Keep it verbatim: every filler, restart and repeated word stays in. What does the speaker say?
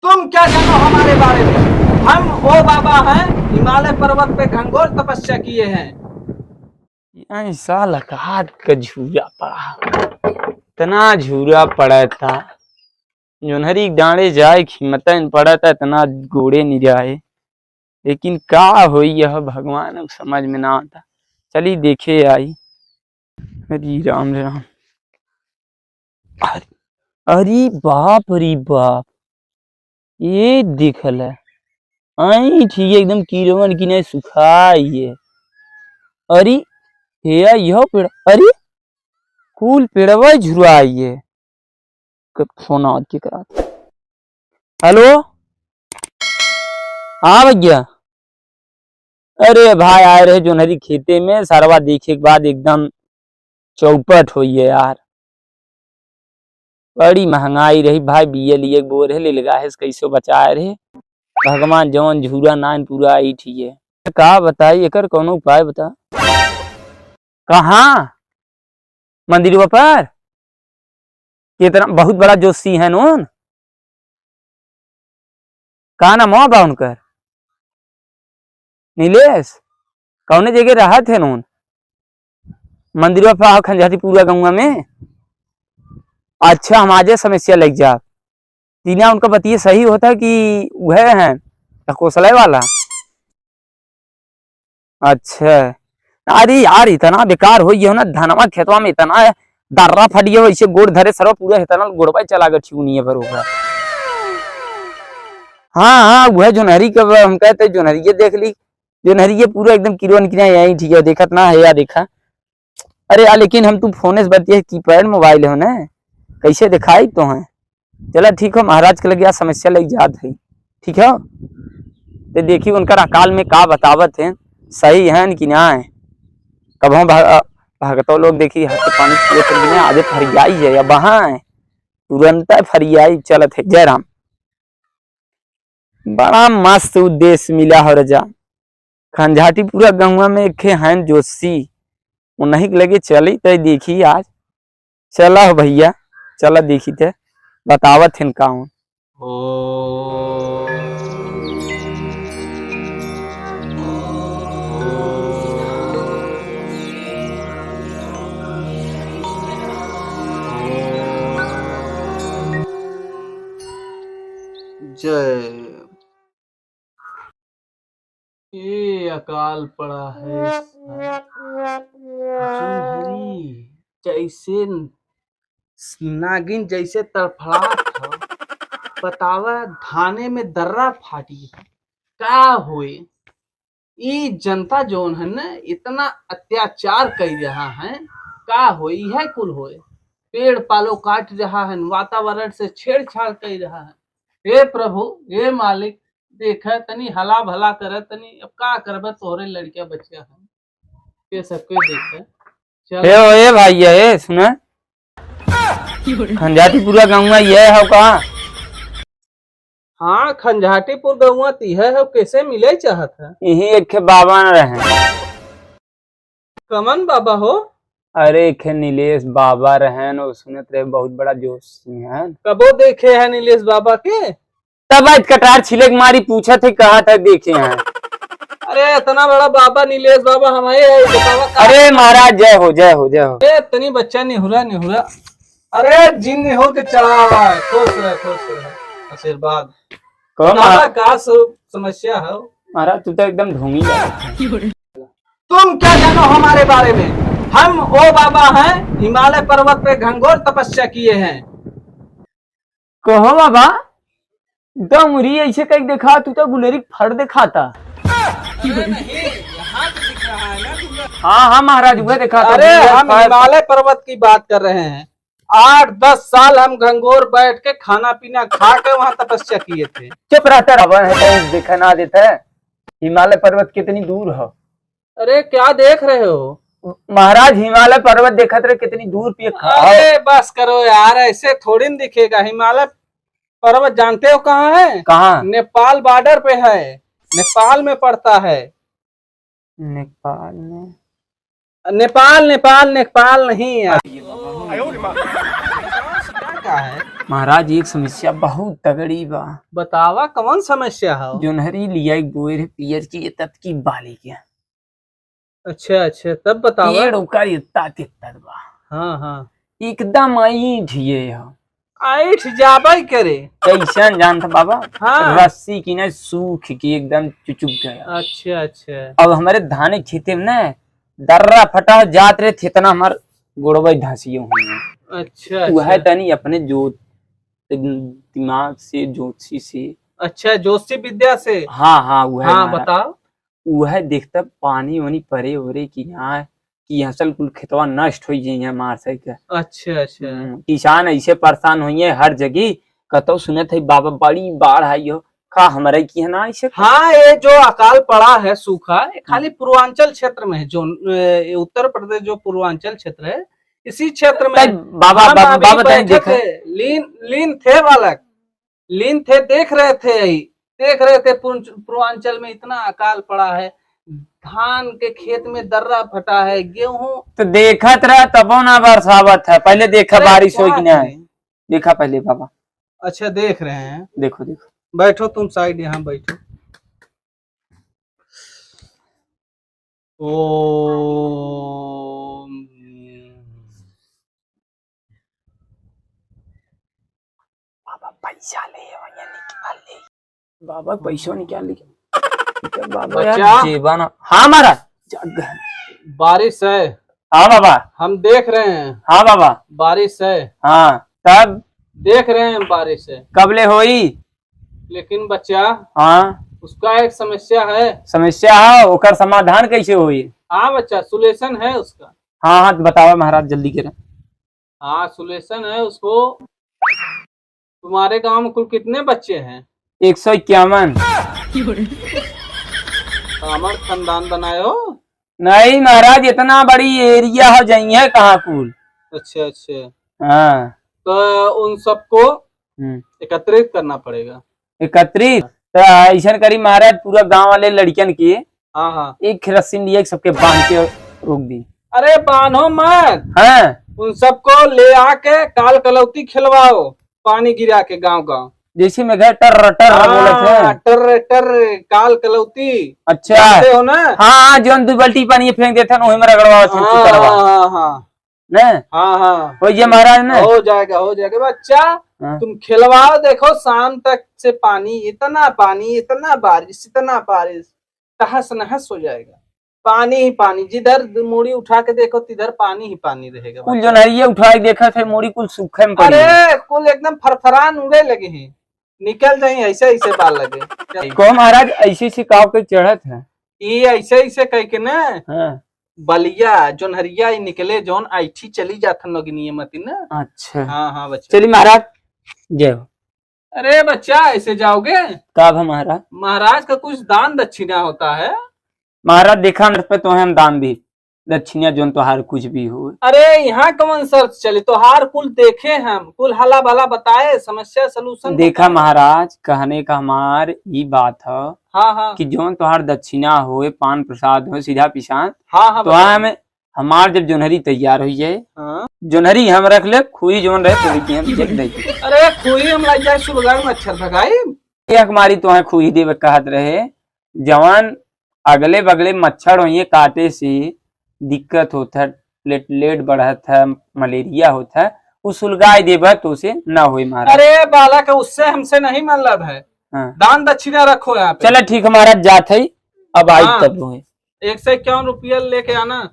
तुम क्या जानो हमारे बारे में? हम वो बाबा हैं, हिमालय पर्वत पे घनघोर तपस्या किए हैं। यही साला का हाथ का झूरा पड़ा, इतना झूरा पड़ा था, जोन्हरी डांडे जाए की हिम्मत न पड़ा था, इतना गोड़े नहीं जाए। लेकिन का होई, यह भगवान को समझ में ना आता। चली देखे आई। हरी राम राम। अरे, अरे बाप रे बाप, ये देखल है, आई ठीक एकदम किरवन की नहीं सुखाई है। अरे, हे या यह पेड़, अरे, कुल पेड़वा झुराई है। कब फोन आवत के करा। हेलो, हाँ भैया, अरे भाई आए रहे जोन्हरी खेते में, सरवा देखे के बाद एकदम चौपट होई है यार। बड़ी महंगाई रही भाई, बिया लिए बोर है, ले लगा है, कैसे बचाए रहे। भगवान जवन झूरा नान पूरा आई ठीक है। का बताई, एकर कौनो उपाय बता। कहाँ? मंदिरवा पर? ये इतना बहुत बड़ा जोशी है नोन। का नाम बा उनकर? नीलेश। कौने जगह रहत है नोन? मंदिरवा पर आहो खंजाटी पूरा गौवा में। अच्छा, हम आजे समस्या लग जाब। तीना उनका बतिये सही होता कि वह हैं, कोसले वाला। अच्छा। अरे यार, इतना बेकार हो गया ना, धनवा खेतवा में इतना दर्रा फट गया, ऐसे गोड़ धरे सरवा पूरा इतना गोड़वा चला गया, ठीक नहीं है पर होगा। हाँ, हाँ, वह जोन्हरी के हम कहते, जोन्हरी ये देख ली, जोन्हरी ये पूरा एकदम किरवन किरन यही ठीक है, देखत ना है या देखा। अरे यार, लेकिन हम तू फोने से बतिये, कीपैड मोबाइल हो ना, कैसे दिखाई तो हैं। चला ठीक हो, महाराज के लगे आ समस्या लग जात है, ठीक है। तो देखी उनकर अकाल में का बतावत है, सही है कि ना है। कबहूँ भा-, भगतो लोग देखी हाथ पानी छुए कर बिना आजे फरियाई है या बहाँ है, तुरंत फरियाई चलत है। जय राम। बड़ा मस्त उद्देश्य मिला हो रजा। खंजाटी पूरा गौवा में एक ठे हैं जोशी, उन्हीं के लगे चली तय देखी आज। चला हो भैया, चला देखी तय, बतावत हैं का हूँ। जय। ए अकाल पड़ा है। जोन्हरी जैसे न-, नागिन जैसे तड़फड़ात हो, बतावा धाने में दर्रा फाटी है। का होए? ई जनता जौन है न, इतना अत्याचार कर रहा है, का होए? यह कुल होए? पेड़ पालो काट रहा है, वातावरण से छेड़छाड़ कर रहा है। हे प्रभु, हे मालिक, देखा तनी हला भला करे तनी, अब का करबे तोहरे लड़किया बच्चिया है, ये सबके देखे। चल। ए ओ, ए भाई, ए सुना, खंजाटी पूरा गौवा ये हो का? हाँ, खंजाटीपुर गौवा तिहे हो, कैसे मिले चाहत है? यही एक ठे बाबा न रहे। कमन बाबा हो? अरे, एक ठे नीलेश बाबा रहे न, वो सुनत रहे बहुत बड़ा जोशी है। कबो देखे है नीलेश बाबा के? तब आज कटार छिलक मारी पूछत है, कहा था देखे हैं। अरे, इतना बड़ा बाबा नीलेश बाबा हमारे है, बतावा का? अरे महाराज, जय हो, जय हो, जय हो। ए, तनी बच्चा निहुरा, निहुरा। अरे, जिन हो के चढ़ावा है, खुश रहे, खुश रहे, आशीर्वाद। कहो बाबा, महाराज। का सु-, समस्या है? महाराज, तू तो एकदम ढोंगी है। तुम क्या जानो हमारे बारे में? हम वो बाबा हैं, हिमालय पर्वत पे घनघोर तपस्या किए हैं। कहो बाबा, दमरी ऐसे कहीं देखा, तू तो गुलेरी फड़ दिखाता। अरे नहीं, यहाँ तो दिख रहा है ना तुमको। हाँ, हाँ महाराज, वह देखा था, अरे, गुलेरी हम फड़। हिमालय पर्वत की बात कर रहे हैं। आठ दस साल हम घंघोर बैठ के खाना पीना खा के वहाँ तपस्या किए थे। चुप रहता रहा है, कहीं देखा ना देता है। हिमालय पर्वत कितनी दूर हो? अरे, क्या देख रहे हो? महाराज, हिमालय पर्वत देखत रहे, कितनी दूर पे खा-, अरे, बस करो यार, ऐसे थोड़ी न दिखेगा। हिमालय पर्वत जानते हो कहाँ है? कहाँ? नेपाल बॉर्डर पे है, नेपाल में पड़ता है। नेपाल में? नेपाल, नेपाल, नेपाल नहीं यार। का है? महाराज, एक समस्या बहुत तगड़ी बा। बतावा, कौन समस्या है? जोनहरी लिया एक बोर है पियर की, ये तत की बाली के। अच्छा, अच्छा, तब बतावा। पेड़ ओकर इतना तितर बा। हाँ, हाँ। एकदम ऐंठ ये है। ऐंठ जाबे करे। कैसन जानत बाबा? हाँ। रस्सी की ना सूख के एकदम चुचुक गया। अच्छा, अच्छा। अब हमारे धान खेते में ना दर्रा फटा हो जात रहे, इतना हमार गोड़वा धंसियो हुई। अच्छा, वह अच्छा। तनी अपने जो दिमाग से, ज्योतिषी से। अच्छा, ज्योतिषी विद्या से। हाँ, हाँ, वह हाँ, हमारा। बताओ। वह देखता पानी वानी परे ओरे की ना, कि असल कुल खेतवा नष्ट हो जाइए मार से के। अच्छा, अच्छा। हम्म, किसान ऐसे परेशान होइए हर जगह, कतौ सुनत है बाबा बड़ी बाढ़ आई हो, का हमरे की है ना ऐसे? हाँ, ये जो अकाल पड़ा है, सूखा, ये खाली हाँ। पूर्वांचल क्षेत्र में है, जो, ए, उत्तर प्रदेश जो पूर्वांचल क्षेत्र है, इसी क्षेत्र में तब बाबा, हम बाबा, अभी बाबा तनी बैठे देखा। थे, लीन, लीन थे बालक, लीन थे, देख रहे थे, यही देख रहे थे, पूर्व-, पूर्वांचल में इतना अकाल पड़ा है, धान के खेत में दर्रा फटा है, गेहूं। तो देखत रह, तबो ना बरसावत है, पहले देखा अरे बारिश होई क्या कि ना। करें? देखा पहले बाबा। अच्छा, देख रहे हैं। देखो, देखो। बैठो तुम side, यहाँ बैठो। ओम। बाबा पैसा ले, भैया निकाल ले। बाबा पैसा निकाल ले। बाबा बच्चा। यार जेबा ना। हाँ महाराज। जग। बारिश है। हाँ बाबा। हम देख रहे हैं। हाँ बाबा। बारिश है। हाँ, तब? देख रहे हैं बारिश है। कब ले होई? लेकिन बच्चा, हाँ। उसका एक समस्या है। समस्या है, ओकर समाधान कैसे होई? हाँ बच्चा, solution है उसका। हाँ, हाँ, तो बतावा महाराज जल्दी करा। हाँ, solution है उसको। तुम्हारे गांव में कुल कितने बच्चे हैं? एक सौ इक्यावन। कामड़ खानदान बनाए हो? नहीं महाराज, इतना बड़ी area हो जाई है कहाँ कुल। अच्छा, अच्छा। हाँ। तो उन सबको हम्म। एकत्रित करना पड़ेगा। एकत्रित? तो ऐसन करी महाराज, पूरा गांव वाले लड़कियन के हाँ, हाँ। एक रस्सी में लिए सबके बांध के रोक दी। अरे बांधो मत। हाँ। उन सबको ले आके काल कलौती खिलवाओ, पानी गिरा के गांव गांव। जैसे में घर टर टर हाँ, बोलत है। टर टर काल कलौती। अच्छा। जानते हो ना? हाँ, हाँ, जौन दू बाल्टी पानी फेंक देते हैं, वही में रगड़वा हाँ, हाँ, हाँ। ने? हाँ, हाँ। हो जाए महाराज ने? हो जाएगा, हो जाएगा बच्चा। हाँ। तुम खिलवाओ, देखो शाम तक से पानी, इतना पानी, इतना बारिश, इतना बारिश, तहस नहस हो जाएगा। पानी ही पानी, जिधर मुड़ी उठा के देखो तिधर पानी ही पानी रहेगा कुल बच्चा। जोनहरिया उठा के देखा थे, मुड़ी कुल सूखे में पड़ी है। अरे कुल एकदम फरफरान उड़े लगे हैं, निकल जाए ऐसे ऐसे बाल लगे। कहो महाराज, ऐसे ऐसे काव के चढ़त है? ये ऐसे ऐसे कह के ना हाँ। बलिया, जोनहरिया ही निकले, जौन ऐठी चली जात नगनिये मती ना। अच्छा। हाँ, हाँ, बच्चा। चली महाराज, जय हो। अरे बच्चा, ऐसे जाओगे? का भा महाराज? महाराज का कुछ दान दक्षिणा होता है। महाराज, देखा, हम पे तो हम दान दी, दक्षिणा जौन तोहार कुछ भी हो। अरे, यहाँ कौन शर्त चली? तोहार कुल देखे हम, कुल हला भला बताए, समस्या solution देखा बताए। महाराज, कहने का हमार ई बात है हाँ, हाँ। कि जौन तोहार दक्षिणा होए, पान प्रसाद होए, सीधा पिसान, हाँ, हाँ, तो बताइए। हम, हमार जब जोनहरी तैयार हुई जाए, हाँ। जोनहरी हम रख ले, खुरी जौन रहे, तो लेके हम देख देंगे। अरे, खुरी हम लाई जाए, सुलगाई मच्छर भगाई। एक मारी तो है खुरी देवे कहत रहे, जवान अगले बगले मच्छर होइए काटे से दिक्कत होत है, प्लेटलेट बढ़त है, मलेरिया होत है, उ सुलगाई देबा तो उसे ना होई महाराज। अरे बालक, उससे हमसे नहीं मतलब है। हाँ। दान दक्षिणा रखो यहाँ पे। चला ठीक, हमारा जात है, अब आई हाँ। तब होए। एक सौ इक्यावन रुपया लेके आना।